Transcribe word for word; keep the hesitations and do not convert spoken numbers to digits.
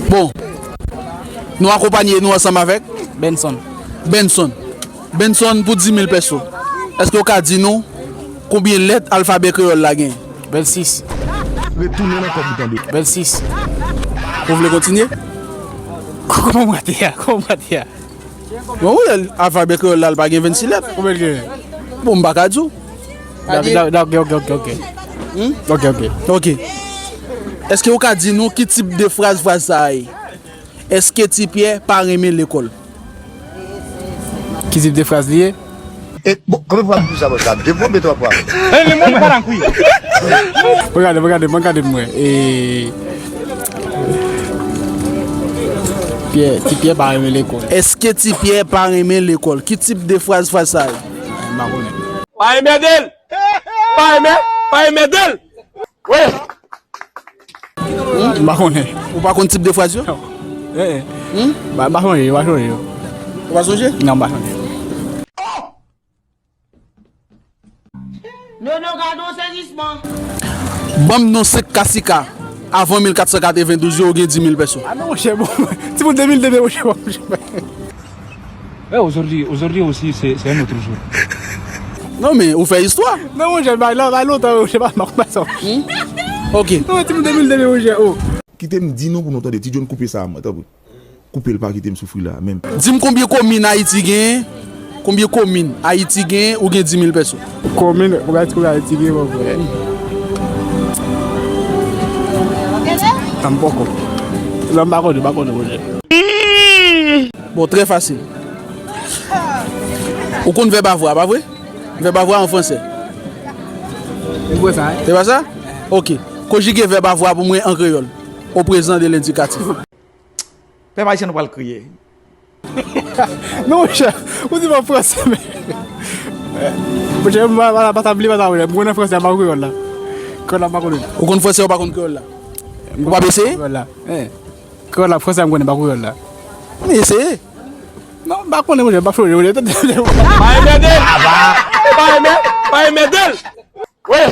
Bon, nou akonpanye nou ansanm avèk Benson. Benson. Benson, pou dis mil pèso, èske w ka di nou konbyen lèt alfabè kreyòl la gen? Vennsis. Retounen nan kòb ou tande. Vennsis. Ou vle kontinye? Kòman w rate a? Kòman w rate a? Bon, wi, alfabè kreyòl la, l pa gen vennsis lèt. Konbyen l gen? Bon, m pa ka di w. Da- da- da- Ok, ok, ok, ok. Hmm? Ok, ok. Ok. Èske ou ka di nou ki tip de fraz fraz sa a ye? Èske Ti Pyè pa renmen lekòl? Ki tip de fraz li ye? E, bon, konbyen fwa pou sa, bon, sa? De fwa oubyen twa fwa? E, le moun pa nan kwi. Regade, regade, mwen gade mwen. E, Pyè, Ti Pyè pa renmen lekòl. Èske Ti Pyè pa renmen lekòl? Ki tip de fraz fraz sa ye? M pa konnen. Pa renmen del! Pa renmen, pa renmen del! Wi! M pa konnen. Ou pa konn tip de fraz yo? Non. Eh, eh. Hmm? M pa, m pa sonje, m pa sonje yo. Ou pa sonje? Non, m pa sonje. Nono, gade yon sezisman. Ban m non senk kasika avan mil kat san katrevendouz yo, ou gen dis mil pèso. Ah non, monchè, bon. Timoun de mil de, monchè, bon, monchè. Eh, aujourd'hui, aujourd'hui aussi, c'est, c'est un autre jour. Non, men ou fè istwa. Non, monchè, bay la, bay lontan, monchè, pa, pa, pa sa. Hmm? Ok. Non, men timoun de mil de, monchè, oh. Kite m di nou pou nou tande. Ti John, koupe sa, mwen, tanpri. Koupe l, pa kite m soufri la, menm. Di m konbyen komin Ayiti genyen? Konbyen komin Ayiti genyen ou gen dis mil pèso? Komin, ou gade komin Ayiti genyen, mon frè? Tanm poko. Non, m pa konnen, m pa konnen, monchè. Bon, trè fasil. Ou konn vèb avwa, pa vre? Vèb avwa an fransè. Se vre sa, wi. Se pa sa? Ok. Konjige vèb avwa pou mwen an kreyòl. Au présent de l'indicatif. Pèp ayisyen, nou pral kriye. Non, monchè, ou di m an fransè, men. Monchè, m pa, pa, pa ta bliye, pa ta bliye. M konn an fransè, m pa konn kreyòl la. Kreyòl la, m pa konnen. Ou konn fransè, ou pa konn kreyòl la? Ou p ap eseye? Kreyòl la. Eh. Kreyòl la, fransè, m konnen, m pa kreyòl la. Men eseye. Non, m pa konnen, monchè, m pa sonje, monchè. Pa renmen del! Pa renmen, pa renmen del! Wi!